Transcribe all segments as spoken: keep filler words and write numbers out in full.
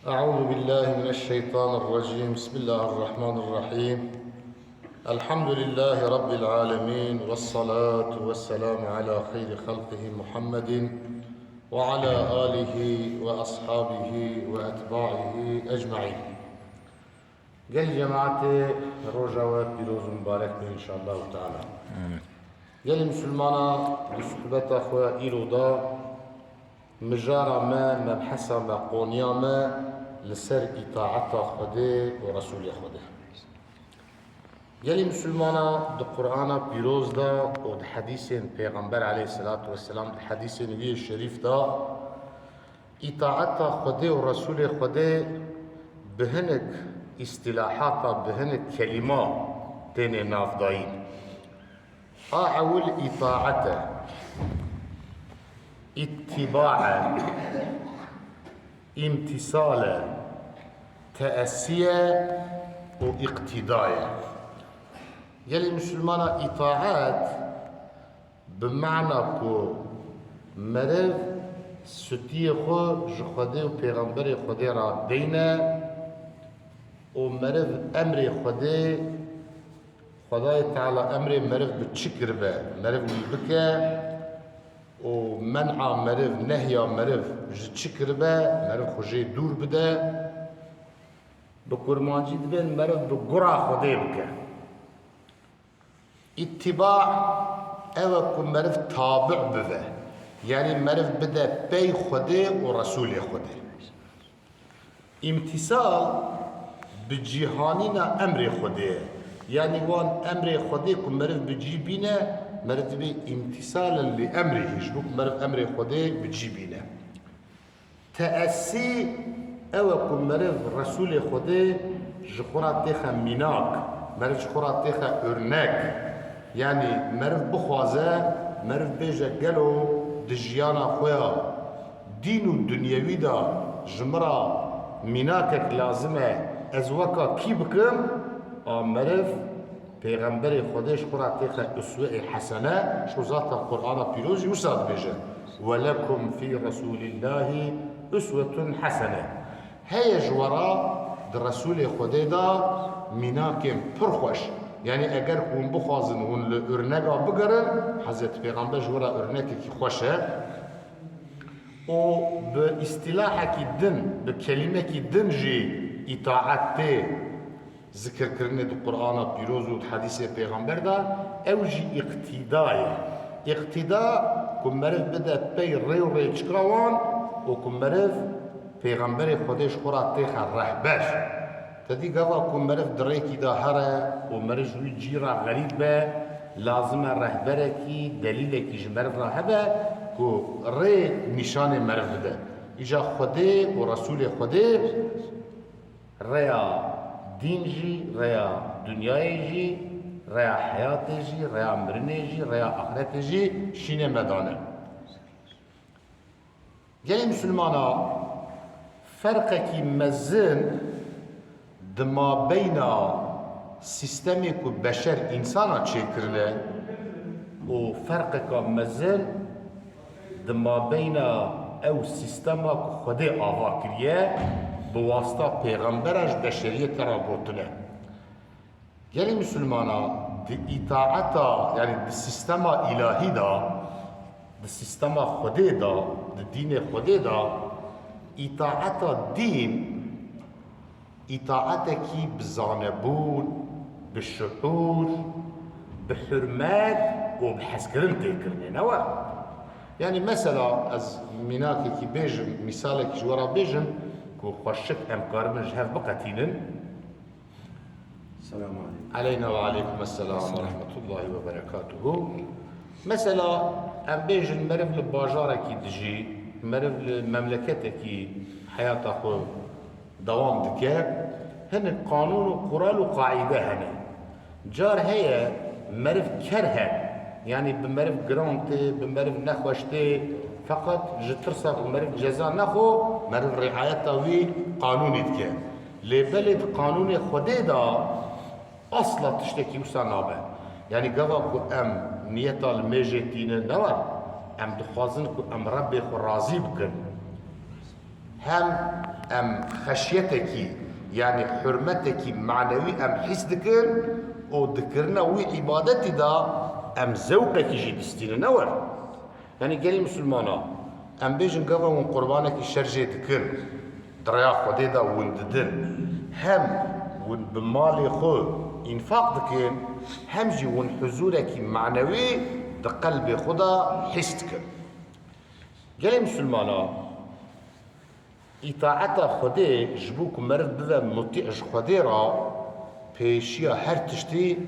أعوذ بالله من الشيطان الرجيم. بسم الله الرحمن الرحيم. الحمد لله رب العالمين، والصلاة والسلام على خير خلقه محمد وعلى آله وأصحابه وأتباعه أجمعين. Gel cemaatê, roja we pîroz û mibarek be înşallahu teala. Amin. Gelî misilmana, di sohbeta xwe îro de mijara me, mebhesa me, qoniya me li ser îtaeta Xwedê û Resûlê Xwedê. Gelî misilmana, di Qur'ana pîroz de û di hedîsên Pêxember aleyhisselatu vesselam, di hedîsên wî yê şerîf de, îtaeta Xwedê û Resûlê Xwedê bi hinek îstîlahata, bi hinek kelîma têne navdayîn. A ewil îtaet e, îttiba e, îmtîsal e, teessî ye û îqtîda ye. Gelî misilmana, îtaet bi mana ku meriv stûyê xwe ji Xwedê û Pêxemberê Xwedê re deyne û meriv emrê Xwedê, Xwedayê Teala emrê meriv bi çi kiribe, meriv wî bike û men'a meriv, nehya meriv ji çi kiribe, meriv xwe jê dûr bide. Bi kurmancî dibên meriv bi gura Xwedê bike. Îttiba ew e ku meriv tabi bibe. Yanî meriv bide pey Xwedê û Resûlê Xwedê. Îmtîsal bi cîhanîna emrê Xwedê ye. Yanî wan emrê Xwedê ku meriv bi cî bîne, meriv dibê îmtîsalen li emrihî, ji bo ku meriv emrê Xwedê bi cî bîne. Teessî ew e ku meriv Resûlê Xwedê ji xwe re têxe mînak, meriv ji xwe re têxe örnek. Yanî meriv bixwaze, meriv bêje, gelo di jiyana xwe ya dîn û dinyewî de ji min re mînakek lazim e, ez weka kî bikim? A meriv Pêxemberê Xwedê ji xwe re têxe uswe-ê hesene, ji xwe zaten Qur'ana Pîroz jî wisa dibêje, "Welekum fî Resûlîllahî uswetun hesene." Heye ji we re di Resûlê Xwedê de mînakên pir xweş. Yanî eger ku hûn bixwazin hûn li örnega bigerin, Hezretî Pêxember ji we re örnekekî xweş e. Û bi îstîlahekî din, bi kelîmekî din jî îtaet tê zikirkirinê di Qur'ana Pîroz û di hedîsê Pêxember de, ew jî îqtîda ye. Îqtîda ku meriv bide pey rê û rêçika wan û ku meriv Pêxemberê Xwedê ji xwe re têxe rehber. Te dî gava ku meriv di rêkî de here û meriv ji wî cî re xerîb be, lazim e rehberekî, delîlekî ji meriv re hebe ku rê nîşanê meriv bide. Îca Xwedê û Resûlê Xwedê rêya dîn jî, rêya dinyayê jî, rêya heyatê jî, rêya mirinê jî, rêya axretê jî şînê me dane. Gelê misilmana, ferqekî mezin di mabeyna sîstemê ku beşer, însana çêkirine û ferqeka mezin di mabeyna ew sîstema ku Xwedê ava kiriye, bi wasta pêxembera ji beşeriyetê re gotine. Gelê misilmana di îtaeta, yanî di sîstema îlahî de, di sîstema Xwedê de, di dînê Xwedê de, îtaeta dîn, îtaetekî bi zanebûn, bi şiûr, bi hurmet û bi hezkirin tê kirinê, ne we? Yanî mesela ez mînakekî bêjim, mîsalekî ji we re bêjim ku xweşik em karibin ji hev biqetînin. Selamu aleykum. Aleyna ve aleykum esselam ve rahmetullahi ve berekatuhu. Mesela, em bêjin meriv li bajarekî dijî, meriv li memleketekî heyata xwe dewam dike, hinek qanûn û qural û qaîde hene. Car heye meriv kerhen, yanî bi meriv giran tê, bi meriv nexweş tê, feqet ji tirsa ku meriv ceza nexwe, meriv riayeta wî qanûnî dike. Lê belê di qanûnê Xwedê de asla tiştekî wisa nabe. Yanî gava ku em niyeta li mêjê tînin, ne we? Em dixwazin ku em Rebbê xwe razî bikin. Hem em xeşyetekî, yanî hurmetekî manewî em hîs dikin û di kirina wî îbadetî de em zewqekî jî distînin. Ne wer? Yanî gelî misilmana, em bêjin gava hûn qurbanekî şer jê dikin, di rêya Xwedê de hûn didin, hem hûn bi malê xwe înfaq dikin, hem jî hûn huzûrekî manewî di qelbê xwe de hîs dikin. Gelê misilmana, îtaeta Xwedê ji bo ku meriv bibe mutî ji Xwedê re, pêşiya her tiştî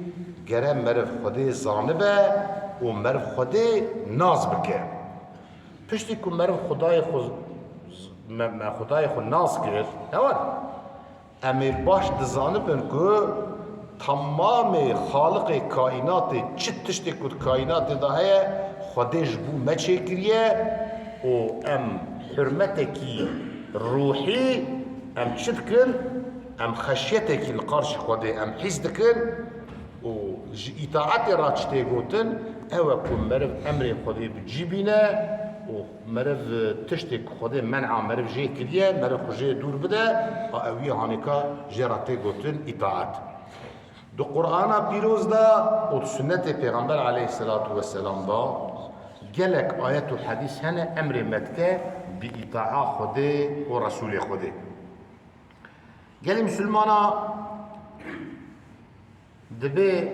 gere meriv Xwedê zanibe û meriv Xwedê nas bike. Piştî ku meriv Xwedayê xwe, me, me Xwedayê xwe nas kir, hewer, em ê baş dizanibin ku temamê xaliqê kaînatê, çi tiştê ku di kaînatê de heye, Xwedê ji bo me çêkiriye û em hurmetekî ruhî em çi dikin? Em xeşyetekî li qarşî Xwedê em hîs dikin û ji îtaetê re çi tê gotin? Ew e ku meriv emrê Xwedê bi cî bîne û meriv tiştê ku Xwedê men'a meriv jê kiriye, meriv xwe jê dûr bide, a ew yê hanêka jê re tê gotin îtaet. Di Qur'ana Pîroz de û di Sunnetê Pêxember aleyhisselatu vesselam de gelek ayet û hedîs hene emrê me dike bi îtaa Xwedê û Resûlê Xwedê. Gelî misilmana dibê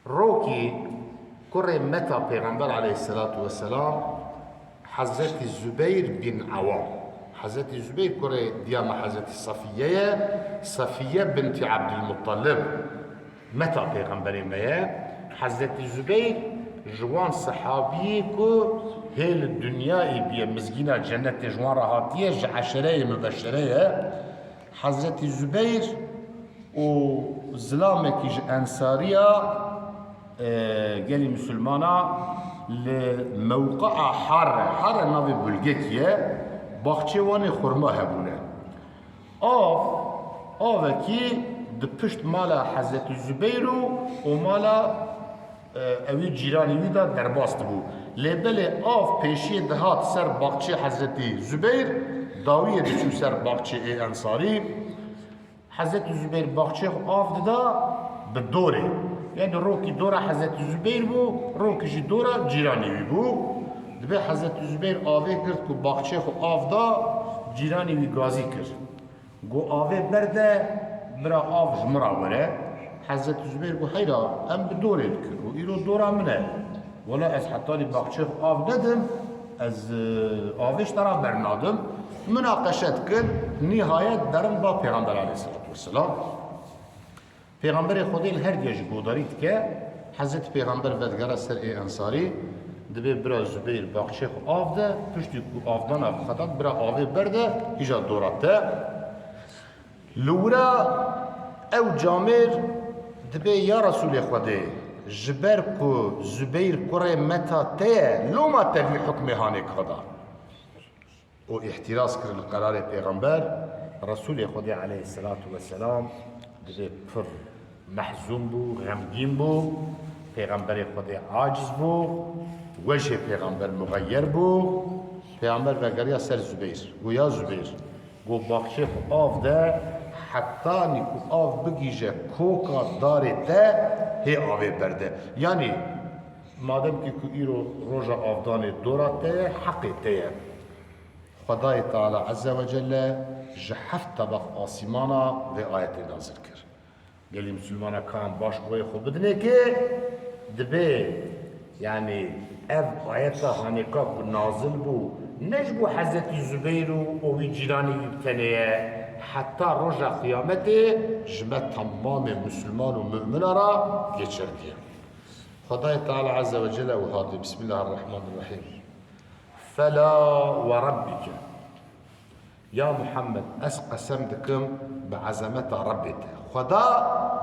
rokî kurê meta Pêxember aleyhisselatu vesselam Hezretî Zubeyr bin Awam. Hezretî Zubeyr kurê diya me Hezretî Safiye ye. Safiye bintî Abdülmuttalib. Meta Pêxemberê me ye. Hezretî Zubeyr ji wan sehabiyê ku hê li dinyayê bûye, mizgîna cennetê ji wan re hatiye, ji eşereyê mibeşere ye. Hezretî Zubeyr û zilamekî ji Ensariya, e, gelî misilmana li mewqia Harre, Harre navê bulgekî ye, baxçê wan ê xurma hebûne. Av, avekî di pişt mala Hezretî Zubeyr û, û mala, e, ewî cîranî wî de derbas dibû. Lê belê av pêşiyê dihat ser baxçê Hezretî Zubeyr, dawiyê diçû ser baxçê ê Ensarî. Hezretî Zubeyr baxçê xwe av dida bi dorê. Yanî rokî dora Hezretî Zubeyr bû, rokî jî dora cîranê wî bû. Dibê Hezretî Zubeyr avê girt ku baxçê xwe av da, cîranê wî gazî kir. Got, "Avê berde, bira av ji min re were." Hezretî Zubeyr got, "Heyra, em bi dorê dikin û îro dora min e. Wela ez hetanî baxçê xwe av nedim, ez, e, avê ji te re bernadim." Minaqeşe dikin, nihayet derin ba Pêxember aleyhisselatu vesselam. Pêxemberê Xwedê li her diya jî godarî dike, Hezretî Pêxember vedigere ser ê Ensarî, dibê bira Zubeyr baxçê xwe av de, piştî ku avdana xwe da bira avê berde, îja dora te. Li wira ew camêr dibê, "Ya Resûlê Xwedê, ji ber ku Zubeyr kurê meta te ye, loma te vî hukmê hanêka da?" û îhtiraz kir li qerarê Pêxember, Resûlê Xwedê aleyhisselatu vesselam dibê pir mehzûn bû, xemgîn bû, Pêxemberê Xwedê aciz bû, wejhê Pêxember muxeyer bû. Pêxember vegeriya ser Zubeyr. Got, "Ya Zubeyr," got, "baxçê xwe av de, hetanî ku av bigihîje koka darê te, hê avê berde." Yanî, madem ki ku îro roja avdanê dora te ye, heqê te ye. Xwedayê Teala Azze ve Celle ji heft tebeq asîmana vê ayetê nazil kir. Gelî misilmana, ka em baş guhê xwe bidinê ki dibê, yanî ev ayeta hanêka ku nazil bû, ne ji bo Hezretî Zubeyr û, û wî cîranê wî bi tenê ye, heta roja qiyametê ji me temamê misilman û mumina re geçerdiye. Xwedayê Teala Azze ve Celle wiha dê, Bismillahirrahmanirrahîm. Fela ve rabbike. Ya Muhammed, ez qesem dikim bi ezemeta Rebbê te. Xweda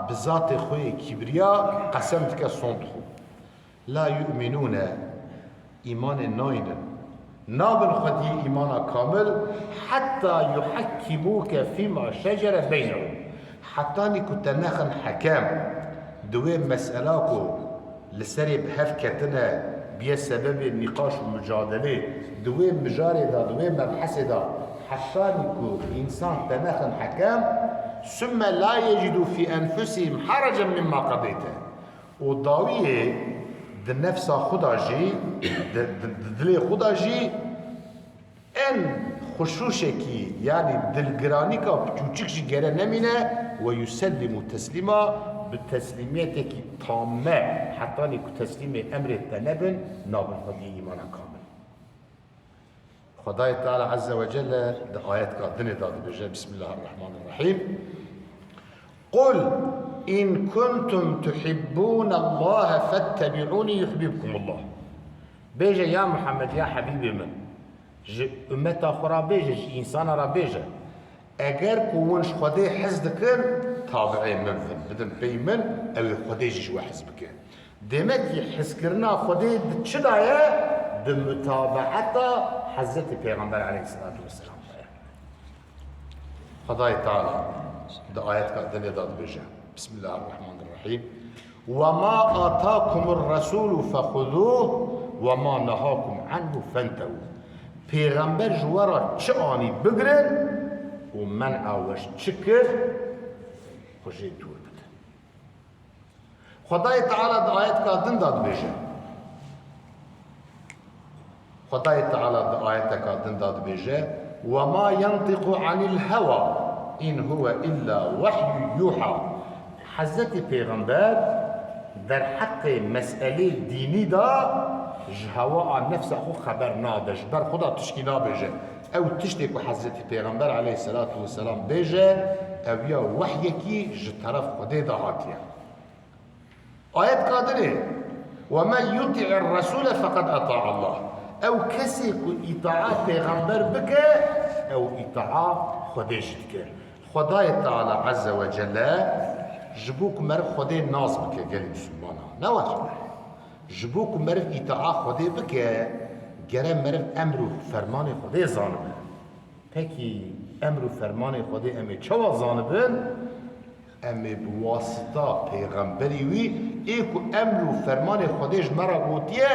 bi zatê xwe yê kibriya qesem dike, son dixwe. La yu'minûne, îmanê naynin. Nabin xwediyê îmana kamil, heta yuhekkimûke fîma şecere beynehum. Hetanî ku te nexin hekem di wê mesela ku li serê bi hev ketine, biye sebebê nîqaş û micadelê, di wê mijarê de, di wê mebhesê de, heşanî ku însan te nexin hekem, sümme la yecîdû fî enfusihim herecen mimma qedeyte. Û dawiyê di nefsa xwe de jî, di, di, di dilê xwe de jî en xuşuşekî, yanî dilgiranîka piçûçik jî gere nemîne, we yusellimu teslîma, bi teslîmiyetekî tamme, hetanî ku teslîmê emrê te nebin, nabin xwediyê îmana kamil. Xwedayê Teala Azze ve Celle di ayetka dinê de dibêje, Bismillahirrahmanirrahîm. Qul in kuntum tuhibbûnallahe fettebi'ûnî yuhbibkumullah. Bêje, ya Muhammed, ya Hebîbê min, ji ummeta xwe re bêje, ji însana re bêje, eger ku hûn ji Xwedê hez dikin, tabi'ê min bin, bidin pey min, ew ê Xwedê jî ji we hez bike. Demekî hezkirina Xwedê di çi de ye? Di mutabeeta Hezretî Pêxember aleyhisselatu vesselam de ye. Xwedayê Teala di ayetka dinê de dibêje, Bismillahirrahmanirrahîm. Ve ma atakumur resûlu fexuzûh ve ma nehakum anhu fentehû. Pêxember ji we re çi anî, bigirin, û men'a we ji çi kir, xwe jê dûr bidin. Xwedayê Teala di ayetka din de dibêje. Xwedayê Teala di ayeteka din de dibêje, "Ve ma yentiqu anil hewa, in huve illa wehyun yuha." Hezretî Pêxember derheqê meselê dînî de ji hewa a nefsa xwe xeber nade, ji ber xwe de tişkî nabêje. Ew tiştê ku Hezretî Pêxember aleyhisselatu vesselam bêje, ew ya wehyekî ji teref Xwedê de hatiye. Ayetka dinê, "Ve men yuti'ir resûle feqed eta'allah." Ew kesê ku îtaa pêxember bike, ew îtaa Xwedê jî dike. Xwedayê Teala Azze ve Celle ji bo ku meriv Xwedê nas bike gelî Misilmana. Ne wajib e. Ji bo ku meriv îtaa Xwedê bike, gere meriv emr û fermanê Xwedê zanibe. Pekî emr û fermanê Xwedê em ê çawa zanibin? Em ê bi wasita pêxemberî wî, ê ku emr û fermanê Xwedê ji me re gotiye,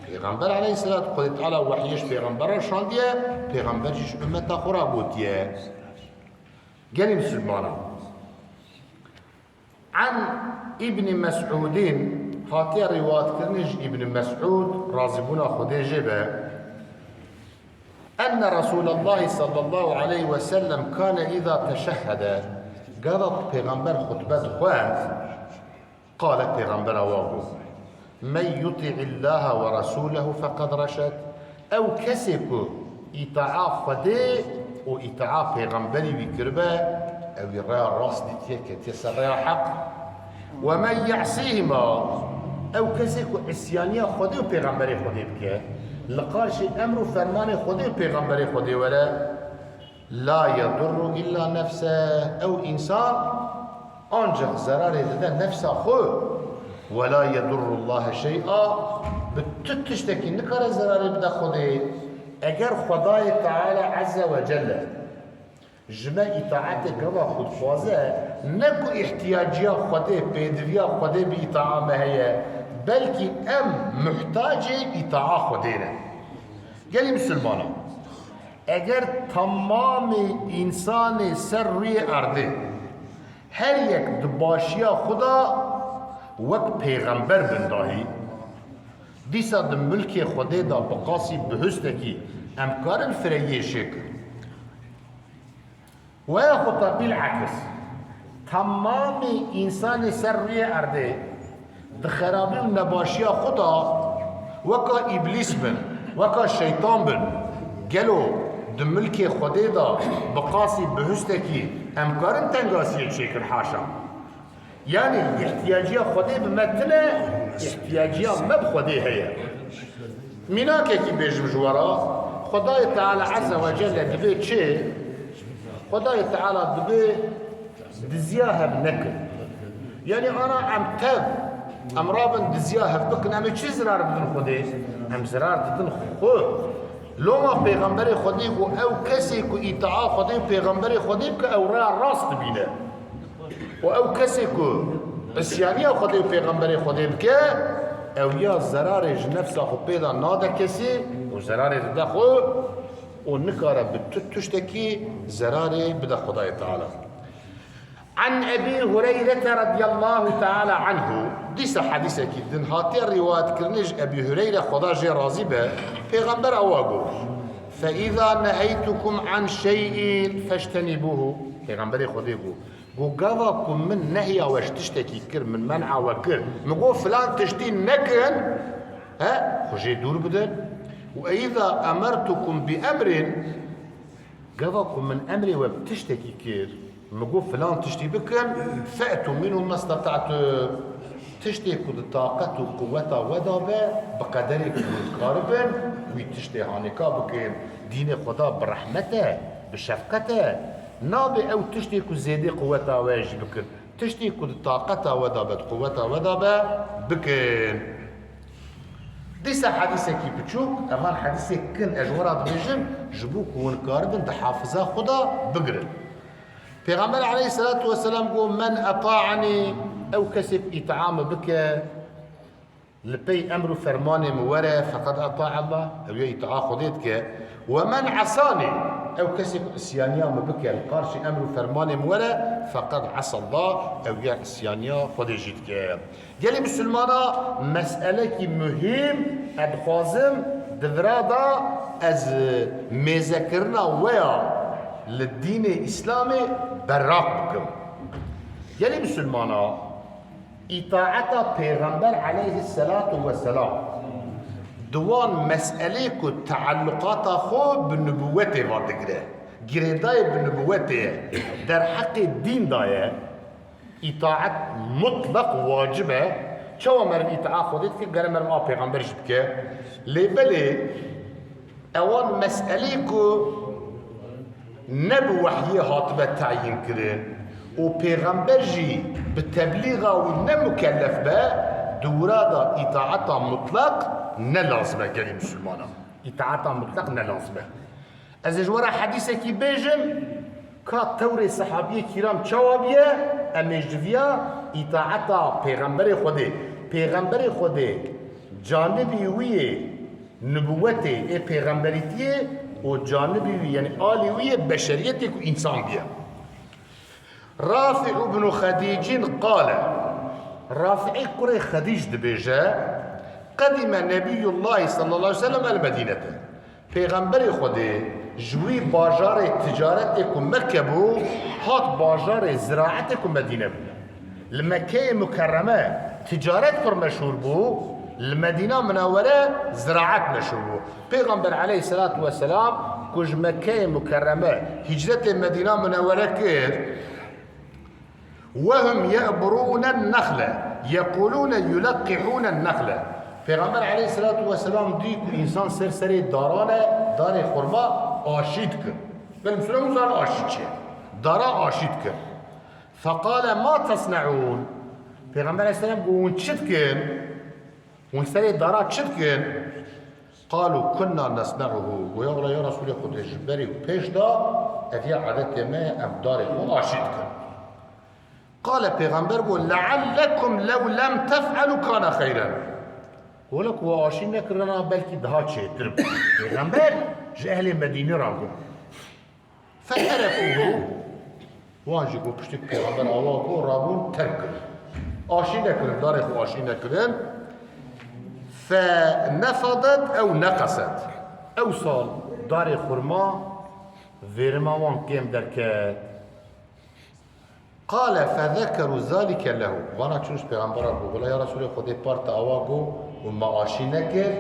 Pêxember aleyhisselat, Xwedê Teala wehyê ji pêxembera şandiye, pêxember jî ji ummeta xwe re gotiye. Gelî misilmanan. An Îbnî Mes'ûdîn, hatiye rîwayetkirinê ji Îbnî Mes'ûd, razîbûna Xwedê jê be, enne Resûlallahî sallallahu aleyhi ve sellem kane îza teşehhede, gava ku Pêxember xutbe dixwend, qale, Pêxembera wa got, "Men yuti'illaha ve resûlehu feqed reşed." Ew kesê ku îtaa Xwedê û îtaa pêxemberî wî kiribe, ew ê rêya rast dîtiye, ketiye ser rêya heq. "Ve men ya'sîhima", ew kesê ku îsyaniya Xwedê û pêxemberê Xwedê bike, li qarşî emr û fermanê Xwedê û pêxemberê Xwedê were, "La yedurru illa nefseh." Ew însan ancak zerarê dide nefsa xwe. "Ve la yedurrullahe şey'a." Bi tu tiştekî nikare zerarê bide Xwedê. Eger Xwedayê Teala Azze ve Celle ji me îtaetê gava xwe dixwaze, ne ku îhtiyaciya Xwedê, pêdiviya Xwedê bi îtaa me heye, belkî em muhtacê îtaa Xwedê ne. Gelî misilmanan, eger temamê însanê ser rûyê erdê her yek di başiya xwe de wek pêxember bin dahî, dîsa di milkê Xwedê de bi qasî bihustekî em karin fireyê şêkin. Weya xwe te bîl ekis, temamê însanê ser rûyê erdê di xerabî û nebaşiya xwe de weka îblîs bin, weka şeytan bin, gelo di milkê Xwedê de bi qasî bihustekî em karin tengasiyê çêkin? Haşa. Yanî, îhtiyaciya Xwedê bi me tune, îhtiyaciya me bi Xwedê heye. Mînakekî bêjim ji we re, Xwedayê Teala Azze ve Celle dibê çi? Xwedayê Teala dibê diziya hev nekin. Yanî, ana em tev, em rabin diziya hev bikin, em ê çi zirar bidin Xwedê? Em zirar didin xwe. Loma Pêxemberê Xwedê got, ew kesê ku îtaa Xwedê û Pêxemberê Xwedê bike, ew rêya rast dibîne. Û ew kesê ku îsyaniya Xwedê û Pêxemberê Xwedê bike, Ew ya zerarê ji nefsa xwe pê de nade kesê û zerarê dide xwe û nikare bi tu tiştekî zerarê bide Xwedayê Teala. An Ebî Hureyrete radiyallahu teala anhu, dîsa hedîsekî din hatiye rîwayetkirinê ji Ebî Hureyre, Xweda jê razî be, Pêxember awa got, "Fe îza neheytukum an şey'in feştenîbûhu." Pêxemberê Xwedê got, got, "Gava ku min nehiya we ji tiştekî kir, min men'a we kir, min got filan tiştî nekin, he, xwe jê dûr bidin. Û îza emertukum bi emrin, gava ku min emrê we bi tiştekî kir, min got filan tiştî bikin, fe'tu minhu mestata'tum." Tiştê ku di taqet û quweta we de be, bi qederê ku hûn dikaribin, wî tiştê hanêka bikin. Dînê Xweda bi rehmet e, bi şefqet e. Nabe ew tiştê ku zêdê quweta we ye jî bikin. Tiştê ku di taqeta we de be, di quweta we de be, bikin. Dîsa hedîsekî biçûk, evan hedîsek kin ez ji we re dibêjim, ji bo ku hûn karibin di hafiza xwe de bigirin. Pêxember aleyhisselatu vesselam got, "Men eta'enî", ew kesê ku îtia min bike, li pey emr û fermanê min were, "feqed eta'a Allah", ew ya îtia Xwedê dike. "Ve men esanî", ew kesê ku îsyaniya min bike, li qarşî emr û fermanê min were, "feqed esa Allah", ew ya îsyaniya Xwedê jî dike. Gelî misilmana, meselekî muhîm, ez dixwazim di vira de ez mêzekirina we ya li dînê Îslamê beraq bikim. Gelî misilmana, îtaeta Pêxember aleyhisselatu vesselam di wan meselê ku tealluqata xwe bi nubûwetê ve digire, girêdayê bi nubûwetê ye, derheqê dîn de ye, îtaet mutlaq wacib e. Çawa meriv îtaa Xwedê dike, gere meriv a Pêxember jî bike. Lê belê ewan meselê ku ne bi wehyê hatibe teyîn kirin û Pêxember jî bi teblîxa wî ne mukellef be, di wira de îtaeta mutlaq ne lazim e gelî misilmanan. Îtaeta mutlaq ne lazim e. Ez ê ji we re hedîsekî bêjim, ka tewrê sehabiyê kîram çawa bûye, em ê ji viya îtaeta Pêxemberê Xwedê, Pêxemberê Xwedê canibî wî yê nubûwetê, ê pêxemberîtiyê û canibî wî, yanî alî wî yê beşeriyetê ku însan bûye. Rafi ibnu Xedîcîn qale, Rafi'î kurê Xedîc dibêje, qedîme Nebiyullahî sallallahu aleyhi ve sellem el Medînete. Pêxemberê Xwedê ji wî bajarê ticaretê ku Mekke bû, hat bajarê ziraetê ku Medîne bû. Li Mekkeyê Mukerreme ticaret pir meşhûr bû, li Medîna Munewwere ziraet meşhûr bû. Pêxember aleyhisselatu vesselam ku ji Mekkeyê Mukerreme hicretê Medîna Munewwere kir, "Ve hum ye'burûne nexle, yeqûlûne yuleqqihûne nexle." Pêxember aleyhisselatu vesselam dî ku însan ser serê daran e, darê xurma aşî dikin. Belê misilman zanin aşî çi ye. Dara aşî dikin. Feqale, "Ma tesne'ûn?" Pêxember aleyhisselam got, "Hûn çi dikin? Hûn serê dara çi dikin?" Qalu, "Kunna nesne'uhu." Goya wela ya Resulê Xwedê, ji berî û pêş de ev ya adetê me ye, em darê xwe aşî dikin. Qale Pêxember got, "Leallekum lew lem tef'elu kana xeyren." Wela ku we aşî nekirina belkî daha çêtir bû. Pêxember ji ehlê Medînê re got. Feterekuhu. Wan jî ku piştî Pêxember awa ku rabûn terk kirin. Aşî nekirin, darê xwe aşî nekirin. Fe nefadet ew neqeset. Ew sal darê xurma vêrima wan kêm derket. Qale fezekeru zalike lehu. Vana çûn ji Pêxembera got, wela ya Resûlê Xwedê, par te awa got û me aşî nekir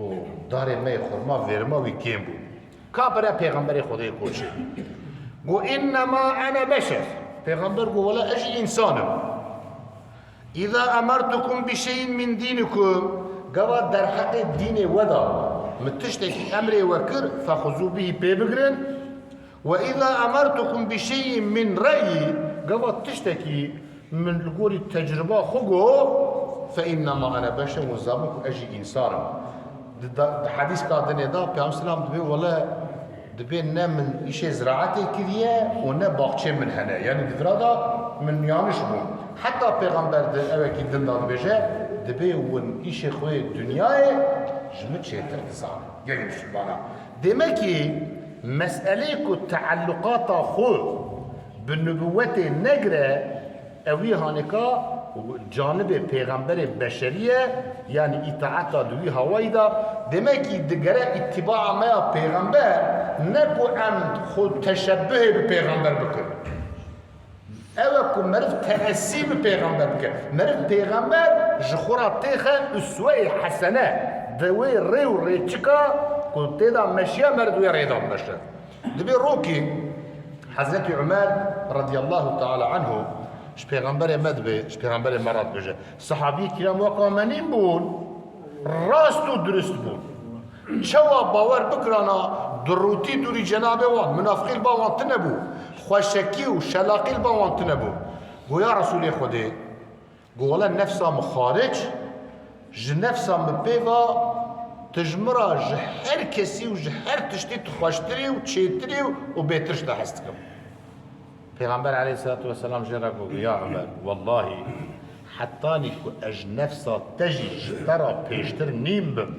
û darê me yê xurma vêrima wî kêm bû. Ka bire Pêxemberê Xwedê koçê. Got, "Innema ene beşer." Pêxember got, "Wela ez jî însan im. Îza emertukum bi şeyin min dînikum." Gava derheqê dînê we da min tiştekî emrê we kir, fexuzû bihî, pê bigirin. "Ve îza emertukum bi şeyin min re'yî." Gava tiştekî min li gorî tecrûba xwe got, "Fe innema ene beşer." Hûn zanin ku ez jî însan im. Di, di, di hedîska dinê de Peyxember selam dibê, wele dibê ne min îşê ziraetê kiriye û ne baxçê min hene. Yanî di vira de min yanlış bû. Heta Pêxember di evekî din de dibêje, Dibê hûn îşê xwe yê dinyayê ji min çêtir dizanin. Gelî Mislimana. Demekî meselê ku tealluqata xwe bi nubûwetê negire, ewî haneka canibê pêxemberê beşerî ye, yanî îtaeta di wî hawayî de. Demekî digere îtîbaa me ya pêxember, ne ku em xwe teşebbihê bi pêxember bikin. Ew e ku meriv teessî bi pêxember bike. Meriv pêxember ji xwe re têxe usweyê hesene, di wê rê û rêçika ku tê de meşiya meriv wê rê de bimeşe. Dibê rokî Hezretî Umer radiyallahu teala anhu ji pêxemberê me dibê, ji pêxemberê me re dibêje. Sehabiyê kiram weka me nîn bûn, rast û dirust bûn. Çawa bawer bikirana, durûtî dûrî cenabê wan, munafiqî li ba wan tune bû, xweşekî û şelaqî li ba wan tune bû. Go ya Resûlê Xwedê, go wele nefsa min xaric, ji nefsa min pê ve tu ji min re ji her kesî û ji her tiştî tu xweştirî û çêtirî û bêtir ji te hez dikim. Pêxember aleyhisselatu vesselam jê re got, ya Ömer, wellahî, hetanî ku ez ji nefsa te jî ji te re pêştir nîm bim,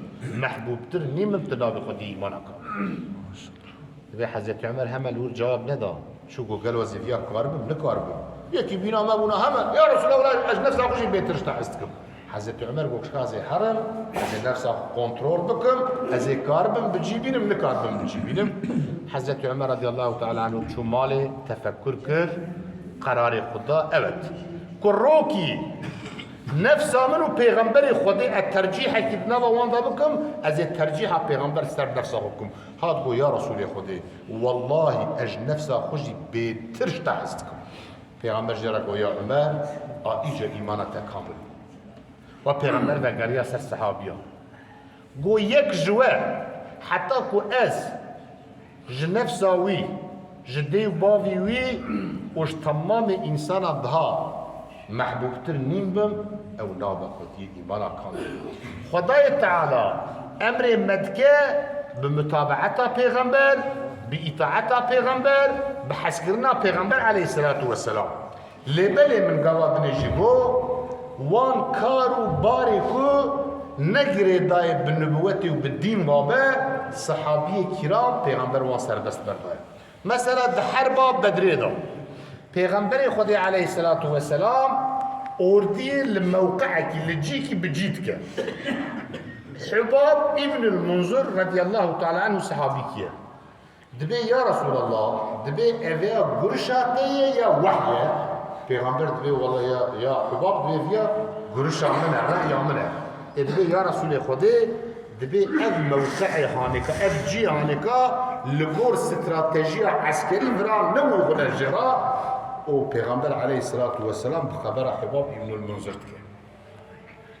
mehbûbtir nîm bim, tu navê xwe dî îmana ka. Divê Hezretî Ömer heme li wir cewab neda. Çû got, gelo ez ê viya karibim, nikaribim. Yekî bîna me bûna heme, ya Resulallah, ez ji nefsa xwe jî bêtir ji te hez dikim. Hezretî Ömer got, "Şka ez ê herim, ez ê nefsa xwe kontrol bikim, ez ê karibim bi cî bînim, nikaribim bi cî bînim." Hezretî Ömer radiyallahu teala anhu çû malê, tefekkur kir, qerarê xwe da, evet. Ku rokî nefsa min û pêxemberê Xwedê ez tercîhekî di nava wan de bikim, ez ê tercîha pêxember ser nefsa xwe bikim. Hat got, ya Resûlê Xwedê, wellahî ez ji nefsa xwe jî bêtir ji te hez dikim. Pêxember jê re got, ya Ömer, a îca îmana te kamil bû. Wa pêxember vegeriya ser sehabiya. Got, yek ji we, heta ku ez ji nefsa wî, ji dê û bavî wî û ji temamê însana daha mehbûbtir nîm bim, ew nabe xwediyê îmana kamil. Xwedayê Teala emrê me dike bi mutabeeta pêxember, bi îtaeta pêxember, bi hezkirina pêxember aleyhisselatu vesselam. Lê belê min gava dinê jî got, wan kar û barê ku ne girêdayê bi nubûwetê û bi dîn ve be, sehabiyê kiram pêxember wan serbest berdaye. Mesela di herba Bedrê de Pêxemberê Xwedê aleyhisselatu vesselam ordiyê li mewqeekî, li cîkî bi cî dike. Hubab îbnul Munzir radiyallahu teala anhu sehabîkî ye. Dibê, ya Resulallah, dibê ev ya gurişa te ye ya wehy e? Pêxember dibê, wela ya, ya Hubab, dibê viya gurişa min e, re'ya min e. Ê dibê, ya Resulê Xwedê, dibê ev mewqeê hanêka, ev cî hanêka li gor stratejiya eskerî vira newîxune jê re û Pêxember aleyhisselatu vesselam bi xebera Hubab îbnul Munzir dike.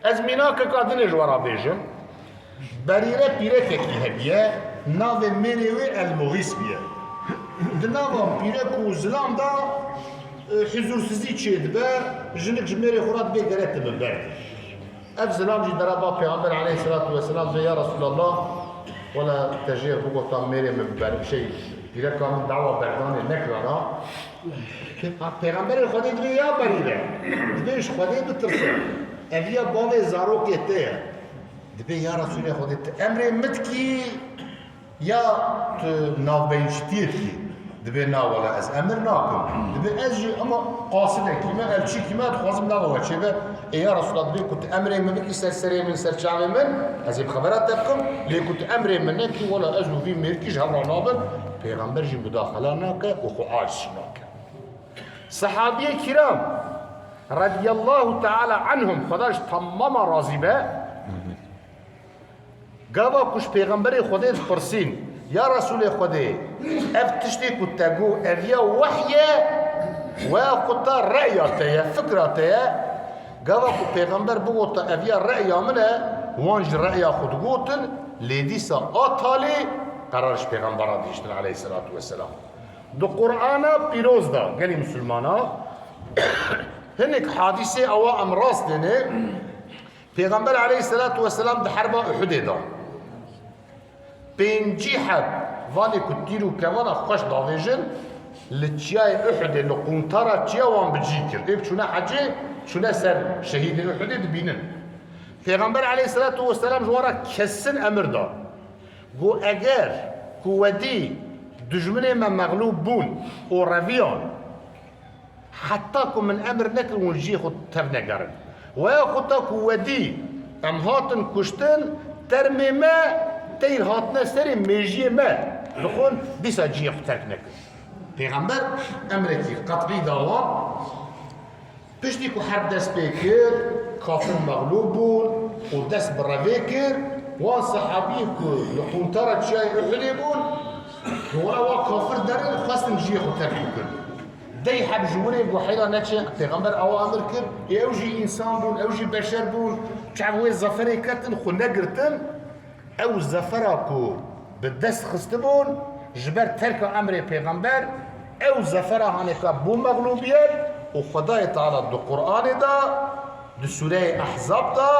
Ez mînakeka dinê ji we re bêjim. Berîre pîrekekî hebiye, navê mêrê wê El-Muxîs biye. Di nava pîrek û zilam de, e, huzûrsizî çêdibe, jinik ji mêrê xwe re dibê gere tu min berdî. Ev zilam jî dera ba Pêxember aleyhisselatu vesselam dibê, ya Resulallah, wela te jê bigota mêrê min ber-, şey, pîreka min dawa berdanê nekirana. Ha, Pêxemberê Xwedê dibê ya Berîre, dibê ji Xwedê bitirse. Ev ya bavê zarokê te ye. Dibê ya Resûlê Xwedê, tu emrê min dikî ya tu navbeyîştiyê dikî? Dibê na wela ez emir nakim. Dibê ez jî ema qasidekî me, elçîkî me, dixwazim nava we çêbe. Ê ya Resûlullah, dibê ku tu emrê min bikî ser serê min, ser çavê min, ez ê bi xebera te bikim. Lê ku tu emrê min nekî, wela ez û vî mêrkî ji hev re nabin. Pêxember jî mudaxela nake û xwe aciz jî nake. Sehabiyê kiram radiyallahu teala anhum, Xweda ji temama razî be, gava ku ji Pêxemberê Xwedê dipirsîn, ya Resûlê Xwedê, ev tiştê ku te got, ev ya wehy e, weya ku ta re'ya te ye, fikra te ye, gava ku Pêxember bigota, ev ya re'ya min e, wan jî re'ya xwe digotin, lê dîsa a talê qerar ji Pêxembera dihiştin aleyhisselatu vesselam. Di Qur'ana pîroz de, gelî misilmana, hinek hadîsê ewa em rast dêne, Pêxember aleyhisselatu vesselam di herba Uhudê de pêncî heb vanê ku tîr û kevana xweş davêjin, li çiyayê Uhudê, li quntara çiya wan bi cî kir. Êk çûne hecê, çûne ser şehîdên Uhudê dibînin. Pêxember aleyhisselatu vesselam ji wan re kesin emir da. Got, eger ku wedî dijminê me mexlûb bûn û reviyan, heta ku min emir nekir hûn cihê xwe tev negerin. Weya xwe ta ku wedî em hatin kuştin, termê me teyr hatine serê mêjiyê me dixwin, dîsa cihê xwe terk nekin. Pêxember emrekî qet'î da wan. Piştî ku herb dest pê kir, kafir mexlûb bûn û dest bi revê kir, wan sehabiyên ku li quntara çiyayê Uhudê bûn, ji wana wa kafir derin, xwestin cihê xwe terk bikin. Dey heb ji wirê got heyra neçin, Pêxember awa emir kir, ê ew jî însan bûn, ew jî beşer bûn, çav wê zeferê ketin, xwe negirtin. Ew zefera ku bi dest xistibûn, ji ber terka emrê Pêxember, ew zefera hanê ka bû mexlûbiyet û Xwedayê Teala di Qur'anê de, di Sûreyê Ehzab de,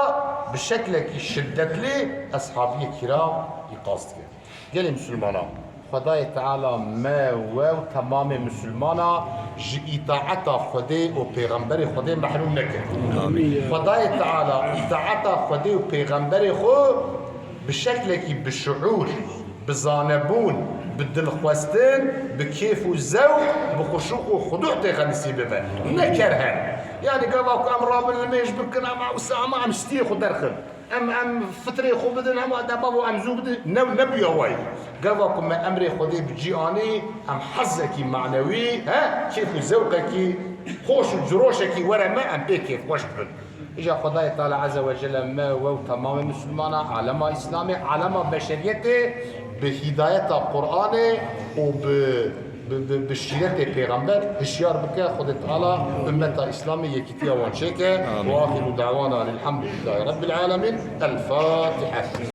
bi şeklekî şiddetlî eshabiyê kiram îqaz dike. Gelê Misilmana, Xwedayê Teala me we û temamê Misilmana ji îtaeta Xwedê û Pêxemberê Xwedê mehrûm neke. Amîn. Xwedayê Teala îtaeta Xwedê û Pêxemberê xwe bi şeklekî bi şuûr, bi zanebûn, bi dilxwestin, bi kêf û zewq, bi xuşûq û xuduh têxe nisîbê me. Ne kerhen. Yanî gava ku em rabin nimêj bikin, ama wisa ama em stiyê xwe derxin. Em, em fitrê xwe bidin, em dema bo em zû bidin, ne, nebûya wayî. Gava ku me emrê Xwedê bi cî anî, em hezekî manewî, he, kêf û zewqekî xweş û ciroşekî were me, em pê kêfxweş bibin. Îja Xwedayê Teala Azze ve Celle me we û temamê Misilmana, alema Îslamê, alema beşeriyetê bi hîdayeta Qur'anê û bi, bi, bi, bi şîretê Pêxember hişyar bike. Xwedê Teala ummeta Îslamê yekî Tiya wan çêke. Amîn. Ve axiru da'wana elhamdulillahî rabbil alemin. El Fatiha.